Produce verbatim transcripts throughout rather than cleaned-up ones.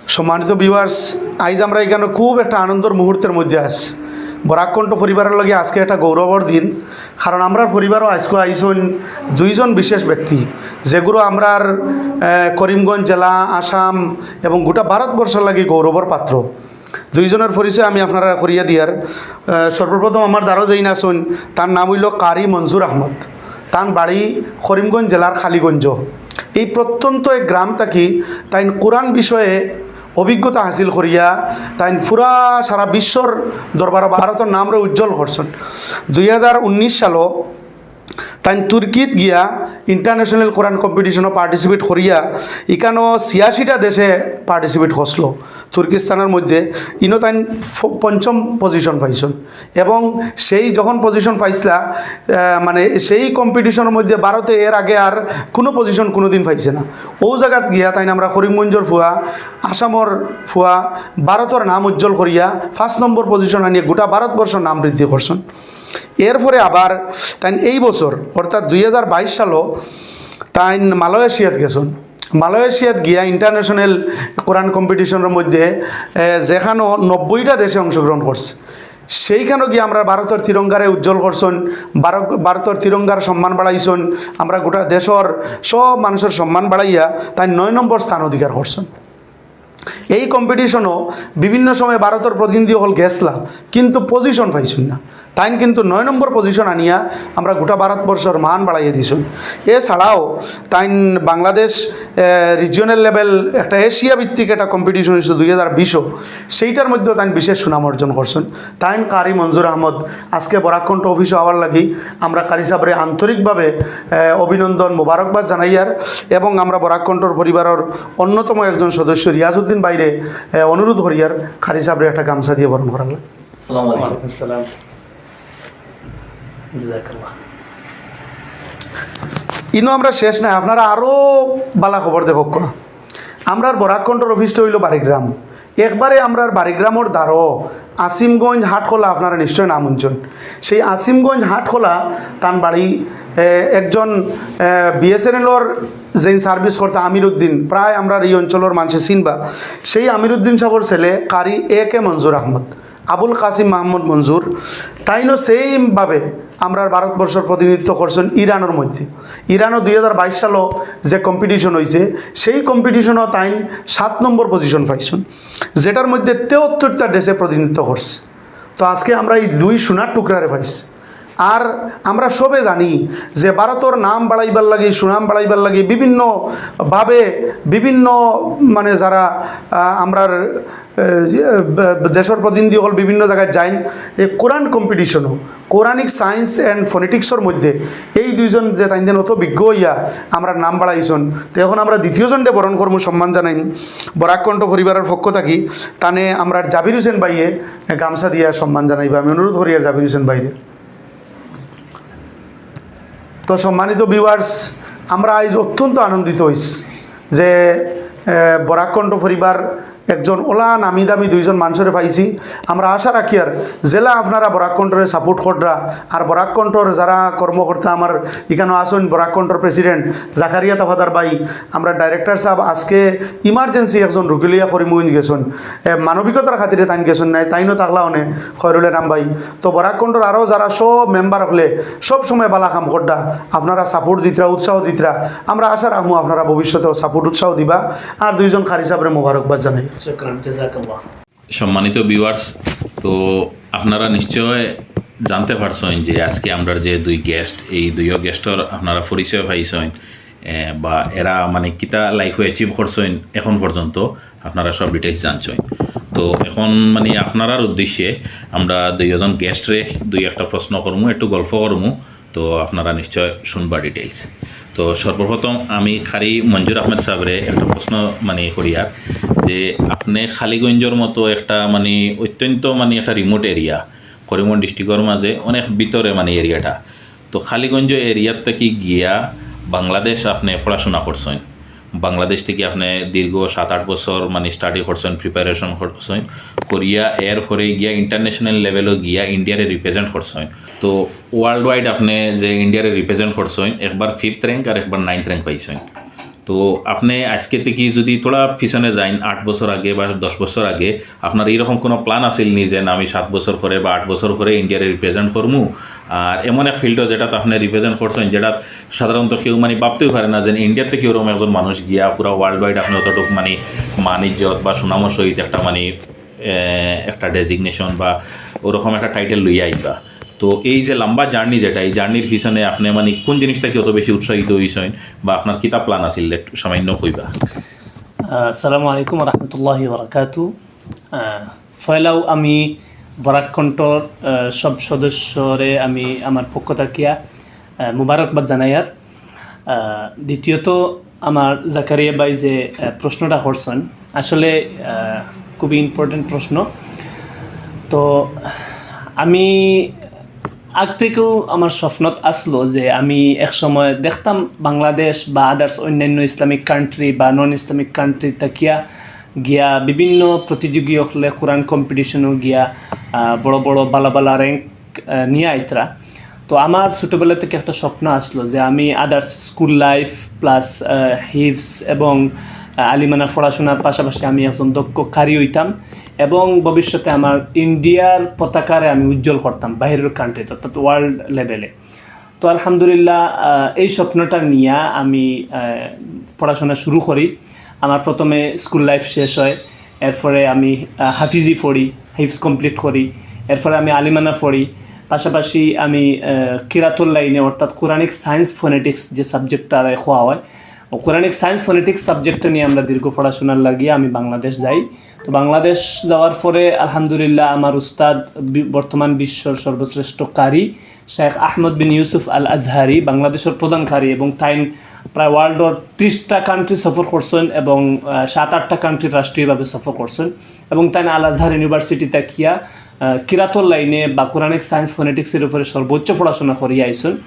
সম্মানিত ভিউয়ার্স, আইজ আমরা এখানে খুব একটা আনন্দর মুহূর্তের মধ্যে আছি। বরাক কণ্ঠ পরিবারের লগে আজকে একটা গৌরবর দিন, কারণ আমরার পরিবারও আজকে আইছইন দুইজন বিশেষ ব্যক্তি, যেগুলো আমরার, আহ, করিমগঞ্জ জেলা, আসাম এবং গোটা ভারতবর্ষর লাগি গৌরবর পাত্র। দুইজনের পরিচয় আমি আপনারা করিয়া দিয়ার। আহ, সর্বপ্রথম আমার দ্বারো যেইন আছইন, তার নাম অইল কারি মঞ্জুর আহমদ। তান বাড়ি করিমগঞ্জ জেলার কালীগঞ্জ। এই প্রত্যন্ত এক গ্রাম থাকি তাইন কোরআন বিষয়ে অভিজ্ঞতা হাসিল করিয়া তাইন পুরা সারা বিশ্বর দরবারো ভারতর নামরে উজ্জ্বল করছইন। দুই হাজার উনিশ সালো তাইন তুর্কিত গিয়া ইন্টারন্যাশনাল কোরআন কম্পিটিশনো পার্টিসিপেট করিয়া ইকানো ছিয়াশিটা দেশে পার্টিসিপেট করছিল। তুর্কিস্তানের মধ্যে ইনো তাইন ফ-, পঞ্চম পজিশন পাইছইন এবং সেই যখন পজিশন পাইছিলা, আহ, মানে সেই কম্পিটিশনের মধ্যে ভারতে এর আগে আর কোনো পজিশন কোনোদিন পাইছে না। ও জায়গাত গিয়া তাইন আমরা করিমগঞ্জর ফুয়া, আসামর ফুয়া, ভারতর নাম উজ্জ্বল করিয়া ফার্স্ট নম্বর পজিশন আনিয়া গোটা ভারতবর্ষর নাম বৃদ্ধি করছইন। এরপরে আবার তাইন এই বছর অর্থাৎ দুই হাজার বাইশ সালো তাইন মালয়েশিয়াত গেছইন। মালয়েশিয়াত গিয়া ইন্টারন্যাশনাল কোরআন কম্পিটিশনের মধ্যে, এ, যেখানো নব্বইটা দেশে অংশগ্রহণ করছে, সেইখানো গিয়া আমরা ভারতর তিরঙ্গারে উজ্জ্বল করছইন, ভারত, ভারতর তিরঙ্গার সম্মান বাড়াইছইন, আমরা গোটা দেশর সব মানুষর সম্মান বাড়াইয়া তাইন নয় নম্বর স্থান অধিকার করছইন। এই কম্পিটিশনো বিভিন্ন সময় ভারতর প্রতিনিধি অকল গেছলা, কিন্তু পজিশন পাইছইন না। তাইন কিন্তু নয় নম্বর পজিশন আনিয়া আমরা গোটা ভারতবর্ষর মান বাড়াইয়া দিছইন। এছাড়াও তাইন বাংলাদেশ, এ, রিজিওনাল লেভেল একটা এশিয়া ভিত্তিক একটা কম্পিটিশন অইছে দুই হাজার বিশও, সেইটার মধ্যেও তাইন বিশেষ সুনাম অর্জন করছইন। তাইন কারি মঞ্জুর আহমদ আজকে বরাক কণ্ঠ অফিসো আওয়ার লাগি আমরা কারি সাবরে আন্তরিকভাবে, এ, অভিনন্দন, মোবারকবাদ জানাইয়ার এবং আমরা বরাক কণ্ঠর পরিবারর অন্যতম একজন সদস্য রিয়াজউদ্দিন ভাইরে, এ, অনুরোধ করিয়ার কারি সাবরে একটা গামছা দিয়া বরণ করার লাগি। আসসালামু আলাইকুম। ওয়ালাইকুম আসসালাম। জাযাকাল্লাহ। ইনো আমরা শেষ নাই, আপনারা আরও বালা খবর দেখউক্কা। আমরার বরাক কণ্ঠর অফিসটা অইল বারিগ্রাম। একবারে আমরার বারিগ্রামর দ্বারো আসিমগঞ্জ হাটখোলা আপনারা নিশ্চয় নাম হুনছইন। সেই আসিমগঞ্জ হাটখোলা তান বাড়ি, এ, একজন, এ, বিএসএনএলর যেইন সার্ভিস করতা আমির উদ্দিন, প্রায় আমরার এই অঞ্চলর মানষে চিনবা, সেই আমির উদ্দিন সাবর ছেলে কারি এ কে মঞ্জুর আহমদ। আবুল কাসিম মাহমুদ মঞ্জুর, তাইনও সেমভাবে আমরার ভারতবর্ষর প্রতিনিধিত্ব করছইন ইরানর মধ্যে। ইরানও দুই হাজার বাইশ সালো যে কম্পিটিশন অইছে, সেই কম্পিটিশনও তাইন সাত নম্বর পজিশন পাইছইন, যেটার মধ্যে তেহত্তরটা দেশে প্রতিনিধিত্ব করছে। তো আজকে আমরা এই দুই সোনার টুকরারে পাইছি। আর আমরা সবে জানি যে ভারতর নাম বাড়াইবার লাগি, সুনাম বাড়াইবার লাগি বিভিন্নভাবে বিভিন্ন, মানে, যারা, আহ, আমরার, আহ, যে, আহ, দেশর প্রতিনিধি অকল বিভিন্ন জাগাত যাইন, এই কোরআন কম্পিটিশনও, কোরআনিক সায়েন্স অ্যান্ড ফোনেটিক্সর মধ্যে এই দুইজন যে তাইন অত বিজ্ঞ অইয়া আমরার নাম বাড়াইছইন। তো এখন আমরা দ্বিতীয়জনরে বরণ করমু, সম্মান জানাইমু। বরাক কণ্ঠ পরিবারর পক্ষ থাকি তানে আমরার জাবির হোসেন ভাইয়ে গামছা দিয়া সম্মান জানাইবা। আমি অনুরোধ করিয়ার জাবির হোসেন ভাইরে। তো সম্মানিত ভিউয়ার্স, আমরা আইজ অত্যন্ত আনন্দিত অইছি যে, এ, বরাক কণ্ঠ পরিবার একজন অলা নামি দামি দুইজন মানষরে পাইছি। আমরা আশা রাখিয়ার যেলা আপনারা বরাক কণ্ঠরে সাপোর্ট কররা, আর বরাক কণ্ঠর যারা কর্মকর্তা আমার ইকানো আছইন, বরাক কণ্ঠর প্রেসিডেন্ট জাকারিয়া তাফাদার ভাই, আমরার ডাইরেক্টর সাব আজকে ইমার্জেন্সি একজন রুগী লইয়া করিমগঞ্জ গেছইন, এ, মানবিকতার খাতিরে তাইন গেছইন নাই, তাইনও থাকলা অনে খয়রুল এনাম ভাই। তো বরাক কণ্ঠর আরও যারা সব মেম্বার অকলে সব সময় বালা কাম কররা, আপনারা সাপোর্ট দিতরা, উৎসাহ দিতরা, আমরা আশা রাখমু আপনারা ভবিষ্যতেও সাপোর্ট উৎসাহ দিবা। আর দুইজন কারি সাবরে মোবারকবাদ জানাই। শুকরান, জাযাকাল্লাহ। সম্মানিত ভিউয়ার্স, তো আপনারা নিশ্চয় জানতে পারছইন যে আজকে আমরার যে দুই গেস্ট, এই দুইও গেস্টর আপনারা পরিচয় পাইছইন, এ, বা এরা মানে কিতা লাইফো অ্যাচিভ করছইন এখন পর্যন্ত, আপনারা সব ডিটেইলস জানছইন। তো এখন মানে আপনারার উদ্দেশ্যে আমরা দুইজন গেস্টরে দুই একটা প্রশ্ন করমু, একটু গল্প করমু, তো আপনারা নিশ্চয় শুনবা ডিটেইলস। তো সর্বপ্রথম আমি কারি মঞ্জুর আহমেদ সাবরে একটা প্রশ্ন মানে করিয়ার যে আপনে কালীগঞ্জর মতো একটা মানে অত্যন্ত মানে একটা রিমোট এরিয়া, করিমগঞ্জ ডিস্ট্রিক্টর মাঝে অনেক ভিতরে মানে এরিয়াটা, তো কালীগঞ্জ এরিয়ার থাকি গিয়া বাংলাদেশ আপনে পড়াশোনা করছইন, বাংলাদেশ থাকি আপনে দীর্ঘ সাত আট বছর মানে স্টাডি করছইন, প্রিপারেশন করছইন, করিয়া এরপরে গিয়া ইন্টারন্যাশনাল লেভেলো গিয়া ইন্ডিয়ারে রিপ্রেজেন্ট করছইন। তো ওয়ার্ল্ড ওয়াইড আপনে যে ইন্ডিয়ারে রিপ্রেজেন্ট করছইন, একবার ফিফথ র্যাঙ্ক আর একবার নাইন্থ র্যাঙ্ক পাইছইন। তো আপনে আইজকে থাকি যুদি থুড়া পিছনে যাইন, আট বছর আগে বা দশ বছর আগে, আপনার এইরকম কুনু plan আছিল নি যে না, আমি সাত বছর পরে বা আট বছর পরে ইন্ডিয়ারে represent করমু? আর এমন এক field-ও যেটাত আপনে represent করছইন, যেটাত সাধারণত কেউ মানে ভাবতেউ পারে না যে ইন্ডিয়ার থাকি ওরকম একজন মানুষ গিয়া পুরা world wide আপনে অতটুক মানে মান ইজ্জত বা সুনামর সহিত একটা মানে, এ, একটা designation বা ওরকম একটা title লইয়া আইবা। তো এই যে লম্বা journey যেটা, এই journey-র পিছনে আপনে মানে কোন জিনিসটা কি অত বেশি উৎসাহিত হইছইন বা আপনার কিতা plan আছিল, একটু সামান্য কইবা? আহ, আসসালামু আলাইকুম ওয়া রাহমাতুল্লাহি ওয়া বারাকাতু। আহ, পয়লাউ আমি বরাক কণ্ঠর, আহ, সব সদস্যরে আমি আমার পক্ষ থাকিয়া, আহ, মুবারকবাদ জানাইয়ার। আহ, দ্বিতীয়ত আমার জাকারিয়া ভাই যে, আহ, প্রশ্নটা করছইন, আসলে, আহ, খুবই important প্রশ্ন। তো আমি আগ থাকিউ আমার স্বপ্নত আসলো যে আমি এক সময় দেখতাম বাংলাদেশ বা others অন্যান্য Islamic country বা non Islamic country থাকিয়া গিয়া বিভিন্ন প্রতিযোগী অকলে কোরআন competition-ও গিয়া, আহ, বড় বড় বালা বালা rank, আহ, নিয়া আইতরা। তো আমার ছোটবেলা থাকি একটা স্বপ্ন আসলো যে আমি others school life plus, আহ, হিফজ এবং, আহ, আলিমানা পড়াশোনার পাশাপাশি আমি একজন দক্ষ কারি হইতাম এবং ভবিষ্যতে আমার ইন্ডিয়ার পতাকারে আমি উজ্জ্বল করতাম বাইরের country-ত, অর্থাৎ world level-এ। তো আলহামদুলিল্লাহ, আহ, এই স্বপ্নটা নিয়া আমি, আহ, পড়াশোনা শুরু করি। আমার প্রথমে school life শেষ হয়, এরপরে আমি, আহ, হাফিজি পড়ি, হিফজ complete করি, এরপরে আমি আলিমানা পড়ি, পাশাপাশি আমি, আহ, কিরাতুল লাইনে অর্থাৎ Quranic science phonetics যে subject-টা আর খোয়া হয়, ও Quranic science phonetics subject-টা নিয়ে আমরা দীর্ঘ পড়াশোনার লাগিয়ে আমি বাংলাদেশ যাই। তো বাংলাদেশ যাওয়ার পরে আলহামদুলিল্লাহ আমার উস্তাদ বি-, বর্তমান বিশ্বর সর্বশ্রেষ্ঠ কারি শেখ আহমদ বিন ইউসুফ আল আজহারি, বাংলাদেশের প্রধান কারি, এবং তাইন প্রায় world-র ত্রিশটা country সফর করছইন এবং, আহ, সাত আটটা country রাষ্ট্রীয়ভাবে সফর করছইন এবং তাইন আল আজহার university থাকিয়া, আহ, কিরাতর লাইনে বা Quranic science phonetics-এর উপরে সর্বোচ্চ পড়াশোনা করিয়া আইছইন।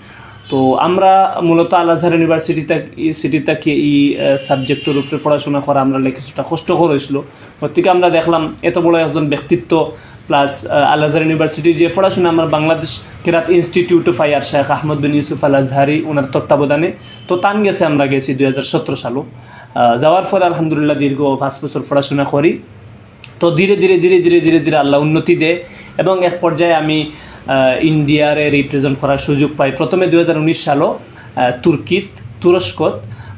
তো আমরা মূলত আল আজহার university থাক-, ই city থাকি এই, আহ, subject-র উপরে পড়াশোনা করা আমরা লে কিছুটা কষ্টকর হয়েছিল। গতিকে আমরা দেখলাম এত বড় একজন ব্যক্তিত্ব plus, আহ, আল আজহার university-র যে পড়াশোনা আমার বাংলাদেশ কিরাত Institute of Higher শেখ আহমদ বিন ইউসুফ আল আজহারি ওনার তত্ত্বাবধানে। তো তান গেছে আমরা গেছি দুই হাজার সতেরো সালো। আহ, যাওয়ার পরে আলহামদুলিল্লাহ দীর্ঘ পাঁচ বছর পড়াশোনা করি। তো ধীরে ধীরে, ধীরে ধীরে, ধীরে ধীরে আল্লাহ উন্নতি দেয় এবং এক পর্যায়ে আমি, আহ, ইন্ডিয়ারে represent করার সুযোগ পাই। প্রথমে দুই হাজার উনিশ সালো, আহ, তুর্কিত, তুরস্কত,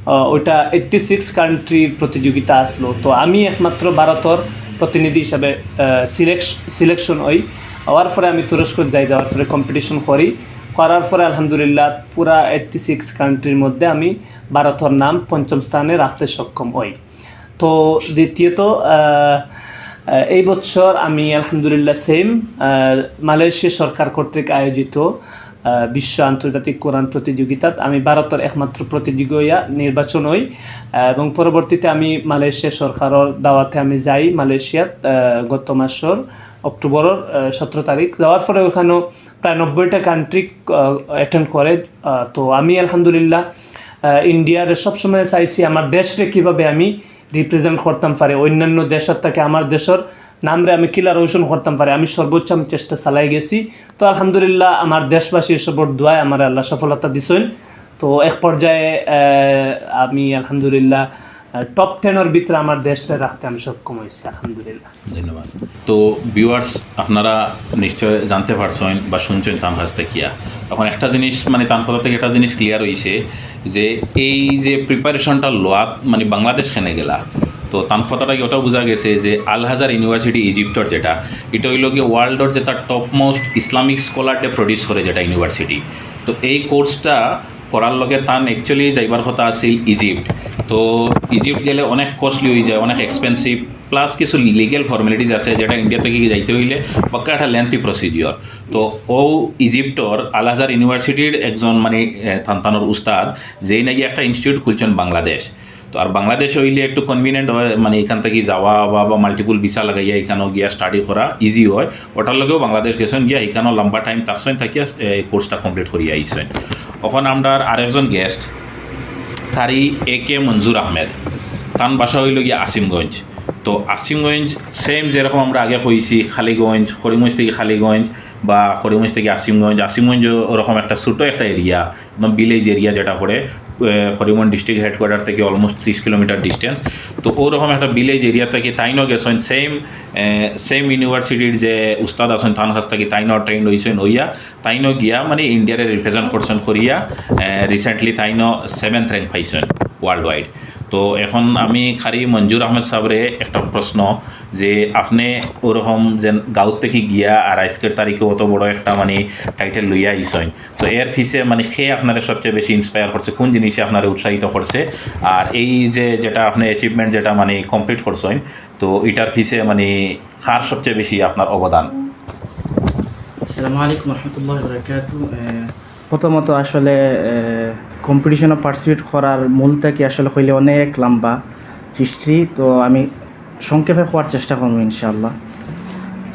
আহ, ওইটা eighty six country-র প্রতিযোগিতা আসলো। তো আমি একমাত্র ভারতর প্রতিনিধি হিসাবে, আহ, সিলেকশ-, selection হই। হওয়ার পরে আমি তুরস্কত যাই, যাওয়ার পরে competition করি। করার পরে আলহামদুলিল্লাহ পুরা eighty six country-র মধ্যে আমি ভারতর নাম পঞ্চম স্থানে রাখতে সক্ষম হই। তো দ্বিতীয়ত, আহ, আহ, এই বছর আমি আলহামদুলিল্লাহ same, আহ, মালয়েশিয়া সরকার কর্তৃক আয়োজিত, আহ, বিশ্ব আন্তর্জাতিক কোরআন প্রতিযোগিতাত আমি ভারতর একমাত্র প্রতিযোগী হইয়া নির্বাচন হই, আহ, এবং পরবর্তীতে আমি মালয়েশিয়া সরকারর দাওয়াতে আমি যাই মালয়েশিয়াত, আহ, গত মাসর অক্টোবরর, আহ, সতেরো তারিখ। যাওয়ার পরে ওখানেও প্রায় নব্বইটা country, আহ, attend করে। আহ, তো আমি আলহামদুলিল্লাহ, আহ, ইন্ডিয়ারে সবসময় চাইছি আমার দেশরে কিভাবে আমি represent করতাম পারি, অন্যান্য দেশর থেকে আমার দেশর নামরে আমি কিলা রোশন করতাম পারি, আমি সর্বোচ্চ আমি চেষ্টা চালাই গেছি। তো আলহামদুলিল্লাহ আমার দেশবাসীর সবর দোয়ায় আমার আল্লাহ সফলতা দিছইন। তো এক পর্যায়ে, আহ, আমি আলহামদুলিল্লাহ, আহ, top ten-র ভিতরে আমার দেশরে রাখতে আমি সক্ষম হয়েছি আলহামদুলিল্লাহ। ধন্যবাদ। তো viewers, আপনারা নিশ্চয় জানতে পারছেন বা শুনছেন তার কাছ থেকে কিয়া। এখন একটা জিনিস, মানে, তার কথা থেকে একটা জিনিস clear হইছে যে এই যে preparation-টা লওয়াত, মানে, বাংলাদেশ কেনে গেলা, তো তার কথাটা কি ওটাও বোঝা গেছে যে আল আজহার university ইজিপ্টর যেটা, এটা হইল গিয়ে world-র যেটা topmost Islamic scholar-রে produce করে যেটা university। তো এই course-টা করার লগে তান actually যাইবার কথা আছিল ইজিপ্ট। তো ইজিপ্ট গেলে অনেক costly হয়ে যায়, অনেক expensive, plus কিছু legal formalities আছে যেটা ইন্ডিয়া থেকে যাইতে হইলে পাক্কা একটা lengthy procedure। তো ও ইজিপ্টর আল আজহার university-র একজন, মানে, এ, তান তানোর উস্তাদ, যেই নাকি একটা institute খুলছেন বাংলাদেশ। তো আর বাংলাদেশ হইলে একটু convenient হয়, মানে, এখান থেকে যাওয়া বা, বা multiple visa লাগাইয়া এখানেও গিয়া study করা easy হয়। ওটার লগেও বাংলাদেশ গেছেন গিয়া, এখানেও লম্বা time থাকছেন, থাকিয়া, এ, course-টা complete করিয়া আইছেন। এখন আমরা আরেকজন guest, কারি এ কে মঞ্জুর আহমেদ, তান বাসা হইল গিয়া আসিমগঞ্জ। তো আসিমগঞ্জ same যেরকম আমরা আগে কইছি, কালীগঞ্জ, করিমগঞ্জ থেকে কালীগঞ্জ বা করিমগঞ্জ থেকে আসিমগঞ্জ, আসিমগঞ্জ ওরকম একটা ছোট একটা area, একদম village area যেটা পড়ে, করিমগঞ্জ ডিস্ট্রিক্ট হেডকোয়ার্টার থাকি অলমোস্ট ত্রিশ কিলোমিটার ডিস্টেন্স। তো ওরকম একটা ভিলেজ এরিয়া থাকি তাইনও গেছইন, সেম সেম ইউনিভার্সিটির যে উস্তাদ আছইন তান কাছ থাকি তাইনও ট্রেন্ড অইছইন, অইয়া তাইনও গিয়া মানে ইন্ডিয়ারে রিপ্রেজেন্ট করছইন করিয়া রিসেন্টলি তাইনও সেভেন্থ র্যাঙ্ক পাইছইন ওয়ার্ল্ড ওয়াইড। তো এখন আমি কারি মঞ্জুর আহমেদ সাবরে একটা প্রশ্ন, যে আপনে ওরকম যে গাঁওত থাকি গিয়া আর আইজকের তারিখে অত বড় একটা মানে টাইটেল লইয়া আইছইন, তো এর পিছে মানে কে আপনারে সবচেয়ে বেশি ইন্সপায়ার করছে, কোন জিনিসে আপনারে উৎসাহিত করছে, আর এই যে যেটা আপনে অ্যাচিভমেন্ট যেটা মানে কমপ্লিট করছইন, তো এটার পিছে মানে কার সবচেয়ে বেশি আপনার অবদান? আসসালামু আলাইকুম রহমতুল্লাহ বরকাত। প্রথমত আসলে কম্পিটিশনে পার্টিসিপেট করার মূল থাকি আসলে কইলে অনেক লম্বা হিস্ট্রি, তো আমি সংক্ষেপে কওয়ার চেষ্টা করবো ইনশাআল্লাহ।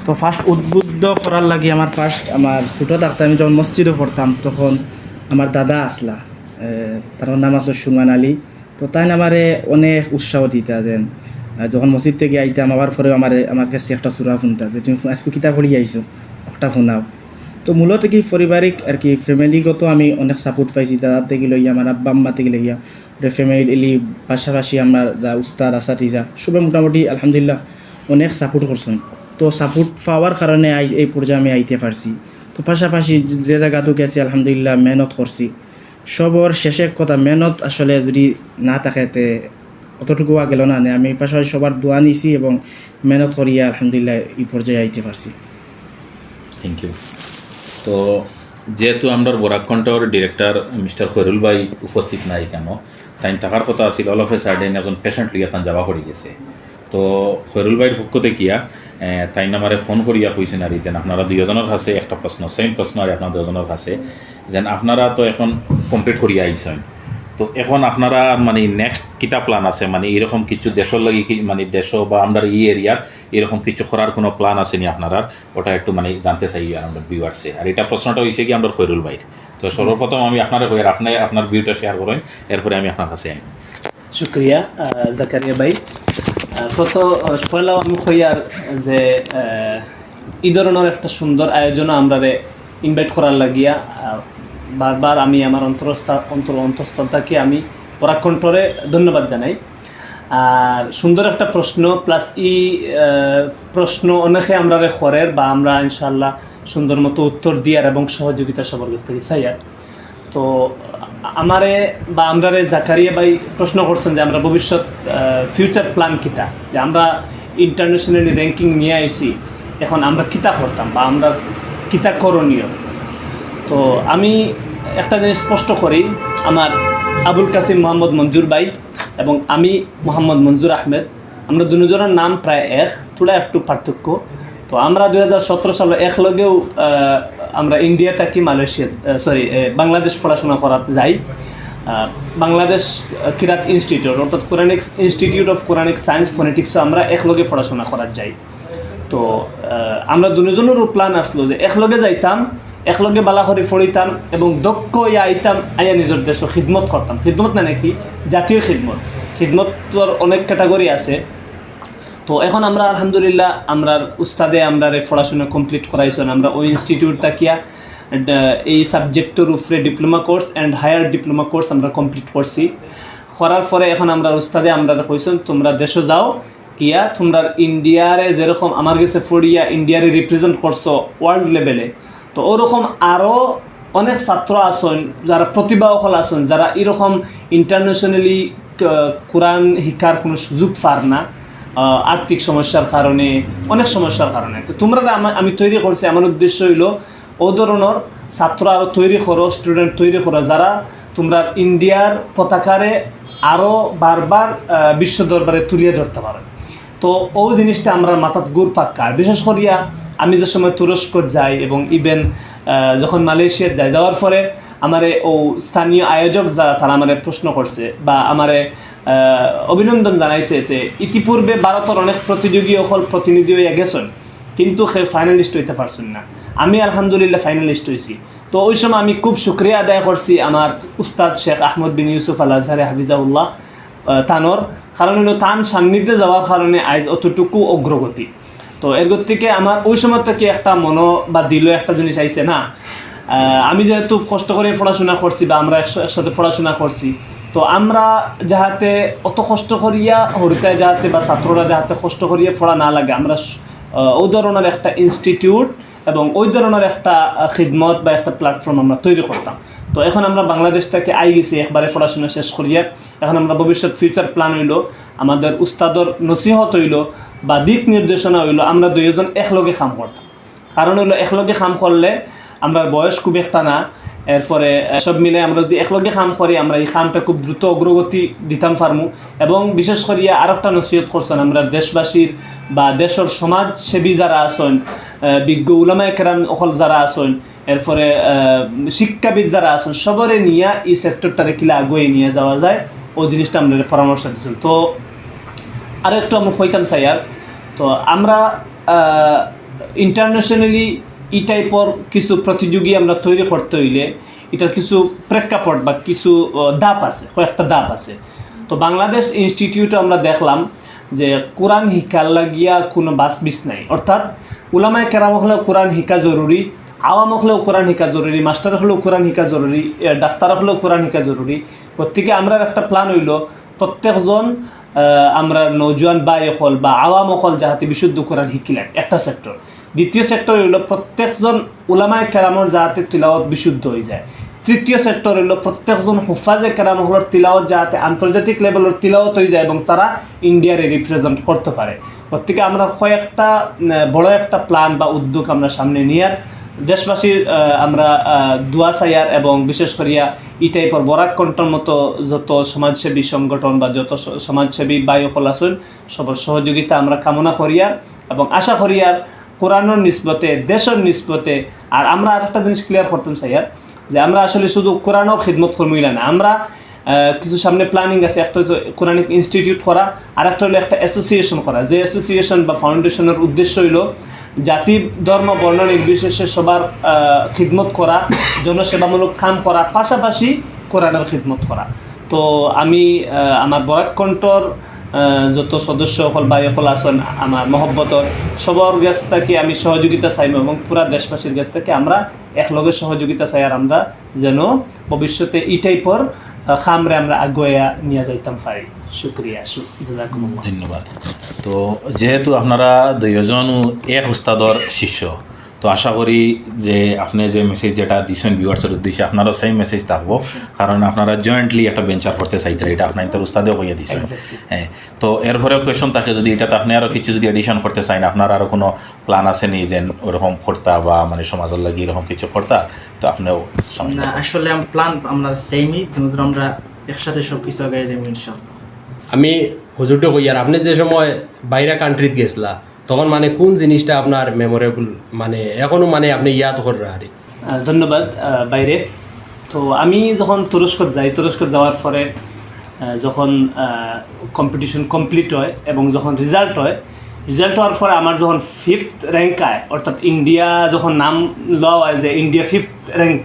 তো ফার্স্ট উদ্বুদ্ধ করার লাগি আমার ফার্স্ট আমার ছোটো থাকতে আমি যখন মসজিদে পড়তাম তখন আমার দাদা আছলা, তার নাম আছলো সুমান আলী। তো তাইন আমারে অনেক উৎসাহ দিতা যেন, যখন মসজিদ থাকি আইতাম আবার পরে আমারে আমার কাছে একটা সুরা হুনতা যে তুমি আইজকু কিতা পড়ি আইছো, একটা হুনাও। তো মূলত কি পারিবারিক আর কি ফ্যামিলিগত আমি অনেক সাপোর্ট পাইছি দাদার থাকি লইয়া, আমার আব্বা আম্মা থাকি লইয়া, ফ্যামিলি পাশাপাশি আমার যা উস্তাদ আসাতিজা সবে মোটামুটি আলহামদুলিল্লাহ অনেক সাপোর্ট করছইন। তো সাপোর্ট পাওয়ার কারণে আই এই পর্যায়ে আমি আইতে পারছি। তো পাশাপাশি যে জাগাত গেছি আলহামদুলিল্লাহ মেহনত করছি। সবর শেষে এক কথা, মেহনত আসলে যদি না থাকে তে অতটুকু আগে গেল না। আমি পাশাপাশি সবার দোয়া নিছি এবং মেহনত করিয়া আলহামদুলিল্লাহ এই পর্যায়ে আইতে পারছি। Thank you. তো যেহেতু আমরার বরাক কণ্ঠর ডিরেক্টর মিস্টার খৈরুল ভাই উপস্থিত নাই কেন, তাইন থাকার কথা আছিল, all of a sudden একজন পেশেন্ট লইয়া তান যাওয়া পড়ি গেছে। তো খৈরুল ভাইর পক্ষ থাকিয়া তাইন আমারে ফোন করিয়া কইছইন আর যেন আপনারা দুইজনর কাছে একটা প্রশ্ন, সেম প্রশ্ন আর আপনারা দুইজনর কাছে, যেন আপনারা তো এখন কমপ্লিট করিয়া আইছইন, তো এখন আপনারা মানে নেক্সট কিতা প্ল্যান আছে, মানে এরকম কিছু দেশর লাগি কি মানে দেশ বা আমরার এই এরিয়ার এরকম কিছু করার কোনো প্ল্যান আছে নি আপনারার? ওটা একটু মানে জানতে চাই আর আমরার ভিউয়ার্সে। আর এটা প্রশ্নটা অইছে কি আমরার খৈরুল ভাইর। তো সর্বপ্রথম আমি আপনারে কই আর আপনে আপনার ভিউটা শেয়ার করইন, এরপরে আমি আপনার কাছে আইমু। শুক্রিয়া জাকারিয়া ভাই। প্রথম পয়লাউ আমি কইয়ার যে এই ধরনর একটা সুন্দর আয়োজনও আমরারে ইনভাইট করার লাগিয়া বারবার আমি আমার অন্তরস্থা অন্তর অন্তঃস্থল থাকি আমি বরাক কণ্ঠরে ধন্যবাদ জানাই। আর সুন্দর একটা প্রশ্ন, প্লাস ই প্রশ্ন অনেকে আমরারে করের বা আমরা ইনশাআল্লাহ সুন্দর মতো উত্তর দিয়ার এবং সহযোগিতা সবার কাছ থাকি চাইয়ার। তো আমারে বা আমরারে জাকারিয়া ভাই প্রশ্ন করছইন যে আমরা ভবিষ্যৎ ফিউচার প্ল্যান কিতা, যে আমরা ইন্টারন্যাশনালি র্যাঙ্কিং নিয়া আইছি, এখন আমরা কিতা করতাম বা আমরা কিতা করণীয়। তো আমি একটা জিনিস স্পষ্ট করি, আমার আবুল কাসিম মোহাম্মদ মঞ্জুর ভাই এবং আমি মোহাম্মদ মঞ্জুর আহমেদ, আমরা দুইজনর নাম প্রায় এক, থুড়া একটু পার্থক্য। তো আমরা দুই হাজার সতেরো সালে একলগেউ আমরা ইন্ডিয়া থাকি মালয়েশিয়া, সরি, বাংলাদেশ পড়াশোনা করাত যাই। বাংলাদেশ কিরাত ইনস্টিটিউট অর্থাৎ Quranic institute of Quranic science ফোনেটিক্সও আমরা একলগে পড়াশোনা করাত যাই। তো আমরা দুইজনরও প্ল্যান আছলো যে একলগে যাইতাম, একলগে বালা করি পড়িতাম এবং দক্ষ অইয়া আইতাম, আইয়া নিজর দেশো খিদমত করতাম। খিদমত না নাকি জাতীয় খিদমত, খিদমতর অনেক ক্যাটাগরি আছে। তো এখন আমরা আলহামদুলিল্লাহ আমরার উস্তাদে আমরারে পড়াশোনা কমপ্লিট করাইছইন। আমরা ওই ইনস্টিটিউট থাকিয়া এই সাবজেক্টর উপরে diploma course and higher diploma course আমরা কমপ্লিট করছি। করার পরে এখন আমরার উস্তাদে আমরারে কইছইন, তোমরা দেশো যাও, গিয়া তোমরা ইন্ডিয়ারে যেরকম আমার গেছে পড়িয়া ইন্ডিয়ারে রিপ্রেজেন্ট করছো ওয়ার্ল্ড লেভেলে, তো ওরকম আরও অনেক ছাত্র আছইন যারা প্রতিভা অকল আছইন, যারা এরকম ইন্টারন্যাশনালি কোরআন শিক্ষার কোনো সুযোগ পার না, আর্থিক সমস্যার কারণে, অনেক সমস্যার কারণে। তো তোমরা আমি তৈরি করছি, আমার উদ্দেশ্য অইলো ও ধরনর ছাত্র আরও তৈরি করো, স্টুডেন্ট তৈরি করো, যারা তোমরা ইন্ডিয়ার পতাকারে আরও বারবার বিশ্ব দরবারে তুলিয়া ধরতে পারো। তো ও জিনিসটা আমরার মাথাত ঘুর পাক্কা। আর বিশেষ করিয়া আমি যে সময় তুরস্ক যাই এবং ইভেন যখন মালয়েশিয়াত যাই, যাওয়ার পরে আমারে ও স্থানীয় আয়োজক যারা, তারা আমারে প্রশ্ন করছে বা আমারে অভিনন্দন জানাইছে যে ইতিপূর্বে ভারতর অনেক প্রতিযোগী অকল প্রতিনিধি অইয়া গেছইন, কিন্তু কেউ ফাইনালিস্ট অইতা পারছইন না। আমি আলহামদুলিল্লাহ ফাইনালিস্ট অইছি। তো ওই সময় আমি খুব শুকরিয়া আদায় করছি আমার উস্তাদ শেখ আহমদ বিন ইউসুফ আল আজহারি হাফিজাহুল্লাহ তানর, কারণ অইলো তান সান্নিধ্যে যাওয়ার কারণে আইজ অতটুকু অগ্রগতি। তো এর গতিকে আমার ওই সময় থাকি একটা মনো বা দিলো একটা জিনিস আইছে না, আমি যেহেতু কষ্ট করি পড়াশোনা করছি বা আমরা একসাথে পড়াশোনা করছি, তো আমরা যাহাতে অত কষ্ট করিয়া হরিতায় যাহাতে বা ছাত্ররা যাহাতে কষ্ট করিয়া পড়া না লাগে, আমরা স- আহ, ওই ধরনের একটা ইনস্টিটিউট এবং ওই ধরনের একটা আহ, খিদমত বা একটা প্ল্যাটফর্ম আমরা তৈরি করতাম। তো এখন আমরা বাংলাদেশ থেকে আই গেছি একবারে পড়াশোনা শেষ করিয়া। এখন আমরা ভবিষ্যৎ ফিউচার প্ল্যান হইলো, আমাদের উস্তাদর নসিহত হইলো বা দিক নির্দেশনা হইলো, আমরা দুইজন একলগে কাম করতাম। কারণ হইলো একলগে কাম করলে আমরা বয়স খুব একটা না, এরপরে আহ, সব মিলে আমরা যদি একলগে কাম করি, আমরা এই কামটা খুব দ্রুত অগ্রগতি দিতাম পারমু। এবং বিশেষ করিয়া আর একটা নসিহত করছেন আমরা দেশবাসীর বা দেশের সমাজসেবী যারা আছেন, আহ, বিজ্ঞ উলামায়ে কেরাম অকল যারা আছেন, এরপরে আহ, শিক্ষাবিদ যারা আছেন, সবরে নিয়া এই সেক্টরটারে কিলা আগুয়ে নিয়ে যাওয়া যায়, ওই জিনিসটা আমরা পরামর্শ দিচ্ছেন। তো আর একটু আমি কইতাম চাই আর, তো আমরা ইন্টারন্যাশনালি এই টাইপর কিছু প্রতিযোগী আমরা তৈরি করতে হইলে এটার কিছু প্রেক্ষাপট বা কিছু আহ, ধাপ আছে, কয়েকটা ধাপ আছে। তো বাংলাদেশ ইনস্টিটিউটে আমরা দেখলাম যে কোরআন শিক্ষার লাগিয়া কোনো বাস বিস নাই, অর্থাৎ উলামায়ে কেরাম হলেও কোরআন শিক্ষা জরুরি, আওয়াম হলেও কোরআন শিক্ষা জরুরি, মাস্টার হলেও কোরআন শিক্ষা জরুরি, এ, ডাক্তার হলেও কোরআন শিক্ষা জরুরি। গতিকে আমরা একটা প্ল্যান হইলো প্রত্যেকজন আহ, আমরা নৌজোয়ান ভাই অকল বা আওয়াম অকল যাহাতে বিশুদ্ধ কোরআন শিখিলেন, একটা সেক্টর। দ্বিতীয় সেক্টর হইলো প্রত্যেকজন উলামায়ে কেরামর যাহাতে তিলাওয়াত বিশুদ্ধ হয়ে যায়। তৃতীয় সেক্টর হইলো প্রত্যেকজন হুফাজে কেরাম অকলর তিলাওয়াত যাহাতে আন্তর্জাতিক লেভেলর তিলাওয়াত হয়ে যায় এবং তারা ইন্ডিয়ারে রিপ্রেজেন্ট করতে পারে। গতিকে আমরা কয়েকটা আহ, বড় একটা প্ল্যান বা উদ্যোগ আমরা সামনে নিয়ার দেশবাসীর আহ, আমরা আহ, দোয়া চাইয়ার এবং বিশেষ করিয়া এই টাইপর বরাক কণ্ঠর মতো যত সমাজসেবী সংগঠন বা যত স- সমাজসেবী ভাই অকল আছেন, সবার সহযোগিতা আমরা কামনা করিয়ার এবং আশা করিয়ার কোরআনর নিসবতে, দেশের নিসবতে। আর আমরা আরেকটা জিনিস ক্লিয়ার করতাম চাইয়ার যে আমরা আসলে শুধু কোরআনর খিদমত কর্মীরা না, আমরা আহ, কিছু সামনে প্ল্যানিং আছে, একটা হইলো কোরআনিক ইনস্টিটিউট করা, আর একটা হইলো একটা অ্যাসোসিয়েশন করা। যে অ্যাসোসিয়েশন বা ফাউন্ডেশনের উদ্দেশ্য হইলো জাতি, ধর্ম, বর্ণ নির্বিশেষে সবার আহ, খিদমত করা, জনসেবামূলক কাম করা, পাশাপাশি কোরআনের খিদমত করা। তো আমি আহ, আমার বরাক কণ্ঠর আহ, যত সদস্য অকল, ভাই অকল আছেন, আমার মহব্বতর সবার গেছ থেকে আমি সহযোগিতা চাইব এবং পুরা দেশবাসীর গেছ থেকে আমরা একলগে সহযোগিতা চাই, আর আমরা যেন ভবিষ্যতে এই টাইপর আহ, কামরে আমরা আগুয়াইয়া নিয়ে যাইতাম পারি। শুক্রিয়া, শু- জাযাকুমুল্লাহ। ধন্যবাদ। তো যেহেতু আপনারা দুইজন এক উস্তাদর শিষ্য, তো আশা করি যে আপনি যে মেসেজ যেটা দিচ্ছেন ভিউয়ার্সের উদ্দেশ্যে, আপনারও সেম মেসেজ থাকবো, কারণ আপনারা জয়েন্টলি একটা ভেঞ্চার করতে চাইতে, এটা আপনার তার উস্তাদেও কইয়া দিচ্ছেন। হ্যাঁ, তো এরপরে কোয়েশন থাকে যদি এটাতে আপনি আরও কিছু যদি এডিশন করতে চান, আপনার আরও কোনো প্ল্যান আছে নি যেন ওরকম করতা বা মানে সমাজের লাগি এরকম কিছু করতা, তো আপনিও সময় না, আসলে প্ল্যান আমরা সেমই, দুজন আমরা একসাথে সব কিছু আগে যাবো ইনশাল্লাহ। আমি হুজুরটা কই, আর আপনি যে সময় বাইরে কান্ট্রিত গেছিলা, তখন মানে কোন জিনিসটা আপনার মেমোরেবল, মানে এখনো মানে আপনি ইয়াদ কররা আরে? আহ, ধন্যবাদ। আহ, বাইরে তো আমি যখন তুরস্কত যাই, তুরস্কত যাওয়ার পরে আহ, যখন কম্পিটিশন কমপ্লিট হয় এবং যখন রেজাল্ট হয়, রেজাল্ট হওয়ার পরে আমার যখন ফিফথ র্যাঙ্ক আয়, অর্থাৎ ইন্ডিয়া যখন নাম লওয়া হয় যে ইন্ডিয়া ফিফথ র্যাঙ্ক,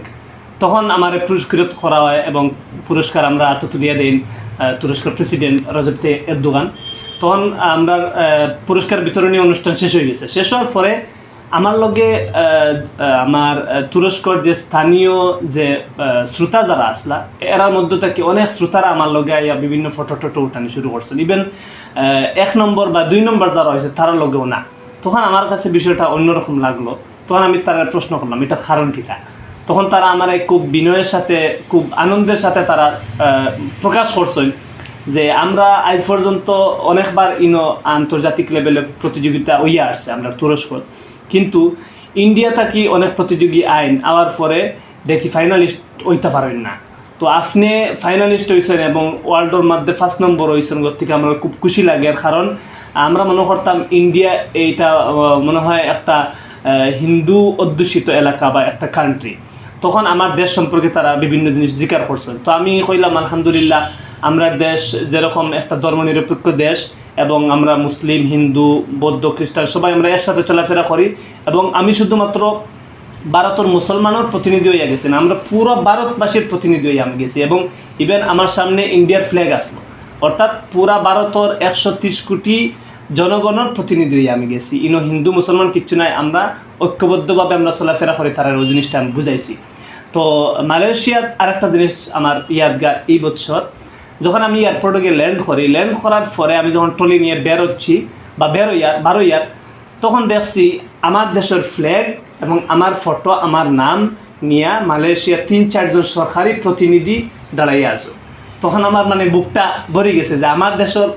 তখন আমার পুরস্কৃত করা হয় এবং পুরস্কার আমরা আতো তুলিয়া দেন আহ, তুরস্কর প্রেসিডেন্ট রজব তাইয়্যিপ এরদোগান। তখন আমরা আহ, পুরস্কার বিতরণী অনুষ্ঠান শেষ হয়ে গেছে। শেষ হওয়ার পরে আমার লগে আহ, আহ, আমার আহ, তুরস্কর যে স্থানীয় যে আহ, শ্রোতা যারা আসলা, এরার মধ্য থেকে অনেক শ্রোতারা আমার লগে আইয়া বিভিন্ন ফটো টটো উঠানি শুরু করছেন। ইভেন এক নম্বর বা দুই নম্বর যারা হয়েছে, তারার লগেও না। তখন আমার কাছে বিষয়টা অন্যরকম লাগলো। তখন আমি তারা প্রশ্ন করলাম, এটার কারণ কিতা? তখন তারা আমার খুব বিনয়ের সাথে, খুব আনন্দের সাথে তারা আহ, প্রকাশ করছেন যে আমরা আজ পর্যন্ত অনেকবার ইনো আন্তর্জাতিক লেভেলে প্রতিযোগিতা হইয়া আসছে আমরা তুরস্ক, কিন্তু ইন্ডিয়া থাকি অনেক প্রতিযোগী আইন আওয়ার পরে দেখি ফাইনালিস্ট হইতে পারেন না। তো আপনি ফাইনালিস্ট হইছেন এবং ওয়ার্ল্ডর মধ্যে ফার্স্ট নম্বর হইছেন, গতিকে আমরা খুব খুশি লাগে। এর কারণ আমরা মনে করতাম ইন্ডিয়া এইটা আহ, মনে হয় একটা আহ, হিন্দু অধ্যুষিত এলাকা বা একটা কান্ট্রি। তখন আমার দেশ সম্পর্কে তারা বিভিন্ন জিনিস জিকার করছেন। তো আমি কইলাম, আলহামদুলিল্লাহ, আমরা দেশ যেরকম একটা ধর্মনিরপেক্ষ দেশ এবং আমরা মুসলিম, হিন্দু, বৌদ্ধ, খ্রিস্টান সবাই আমরা একসাথে চলাফেরা করি। এবং আমি শুধুমাত্র ভারতের মুসলমানের প্রতিনিধি হইয়া গেছি না, আমরা পুরো ভারতবাসীর প্রতিনিধি হইয়া আমি গেছি। এবং ইভেন আমার সামনে ইন্ডিয়ার ফ্ল্যাগ আসলো, অর্থাৎ পুরা ভারতের একশো তিরিশ কোটি জনগণের প্রতিনিধি হইয়া আমি গেছি। ইনো হিন্দু মুসলমান কিচ্ছু নাই, আমরা ঐক্যবদ্ধভাবে আমরা চলাফেরা করি, তারা ওই জিনিসটা আমি বুঝাইছি। তো মালয়েশিয়াত আরেকটা জিনিস আমার ইয়াদগার এই বছর, যখন আমি এয়ারপোর্টে গিয়া ল্যান্ড করি, ল্যান্ড করার পরে আমি যখন ট্রলি নিয়া বেরোচ্ছি বা বেরোইয়ার বারোইয়ার, তখন দেখছি আমার দেশর ফ্ল্যাগ এবং আমার ফটো, আমার নাম নিয়া মালয়েশিয়ার তিন চারজন সরকারি প্রতিনিধি দাঁড়াইয়া আছে। তখন আমার মানে বুকটা ভরি গেছে যে আমার দেশর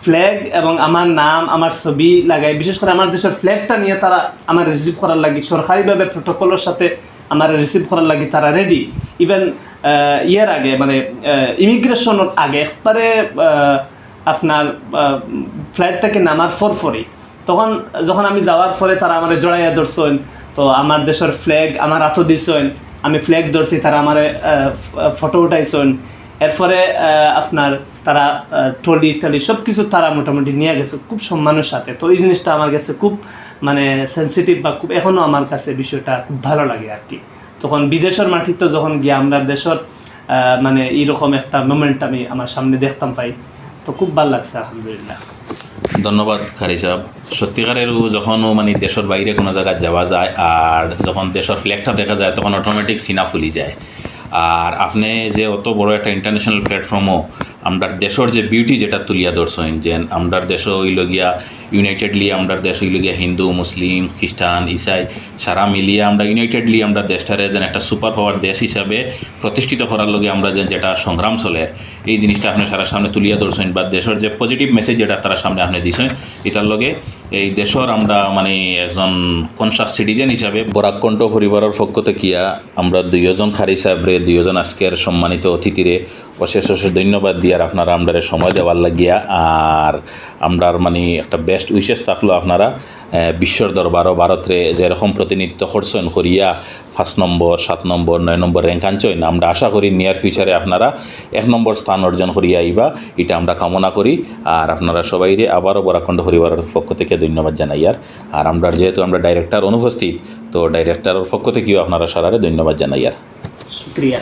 ফ্ল্যাগ এবং আমার নাম, আমার ছবি লাগাই, বিশেষ করে আমার দেশর ফ্ল্যাগটা নিয়া তারা আমার রিসিভ করার লাগি সরকারিভাবে প্রোটোকলের সাথে আমার রিসিভ করার লাগি তারা রেডি। ইভেন ইয়ার আগে মানে ইমিগ্রেশনের আগে একবারে আহ, আপনার ফ্লাইট থেকে নামার পর পরই, তখন যখন আমি যাওয়ার পরে তারা আমারে জড়াইয়া ধরছইন, তো আমার দেশর ফ্ল্যাগ আমার আতো দিছইন, আমি ফ্ল্যাগ ধরছি, তারা আমারে ফটো উঠাইছইন। এরপরে আহ, আপনার তারা ট্রলি ট্রলি সব কিছু তারা মোটামুটি নিয়া গেছে খুব সম্মানের সাথে। তো এই জিনিসটা আমার কাছে খুব মানে সেন্সিটিভ বা খুব এখনও আমার কাছে বিষয়টা খুব ভালো লাগে আর কি। তখন বিদেশর মাটিত যখন গিয়া আমরার দেশর আহ, মানে এইরকম একটা মোমেন্ট আমি আমার সামনে দেখতাম পাই, তো খুব ভালো লাগছে আলহামদুলিল্লাহ। ধন্যবাদ কারি সাহেব। সত্যিকারের ও যখন ও মানে দেশর বাইরে কোনো জাগাত যাওয়া যায় আর যখন দেশর ফ্ল্যাগটা দেখা যায় তখন অটোমেটিক সিনা ফুলি যায়। আর আপনে যে অত বড় একটা ইন্টারন্যাশনাল প্ল্যাটফর্মও আমরার দেশর যে বিউটি যেটা তুলিয়া ধরছইন, যে আমরার দেশও অইল গিয়া ইউনাইটেডলি, আমরার দেশ অইল গিয়া হিন্দু, মুসলিম, খ্রিস্টান, ইসাই সারা মিলিয়া আমরা ইউনাইটেডলি আমরা দেশটারে যেন একটা সুপার পাওয়ার দেশ হিসাবে প্রতিষ্ঠিত করার লাগি আমরা যে যেটা সংগ্রাম চলের, এই জিনিসটা আপনে সারা সামনে তুলিয়া ধরছইন বা দেশর যে পজিটিভ মেসেজ যেটা তারা সামনে আপনে দিছইন, এটার লগে এই দেশর আমরা মানে একজন কনসাস সিটিজেন হিসাবে বরাক কণ্ঠ পরিবারর পক্ষ থাকিয়া আমরা দুইজন কারি সাহেবরে, দুইজন আজকের সম্মানিত অতিথিরে অশেষ অশেষ ধন্যবাদ দিয়ার আপনারা আমরারে সময় দেওয়ার লাগিয়া। আর আমরার মানে একটা বেস্ট উইশেস থাকলো আপনারা আহ, বিশ্বর দরবারও ভারতরে যেরকম প্রতিনিধিত্ব করছইন করিয়া পাঁচ নম্বর, সাত নম্বর, নয় নম্বর র্যাঙ্ক আনছইন, আমরা আশা করি নিয়ার ফিউচারে আপনারা এক নম্বর স্থান অর্জন করিয়া আইবা, এটা আমরা কামনা করি। আর আপনারা সবাইরে আবারও বরাক কণ্ঠ পরিবারর পক্ষ থেকে ধন্যবাদ জানাইয়ার। আর আমরা যেহেতু আমরা ডাইরেক্টর অনুপস্থিত, তো ডাইরেক্টরর পক্ষ থেকেও আপনারা সারারে ধন্যবাদ জানাইয়ার। শুক্রিয়া।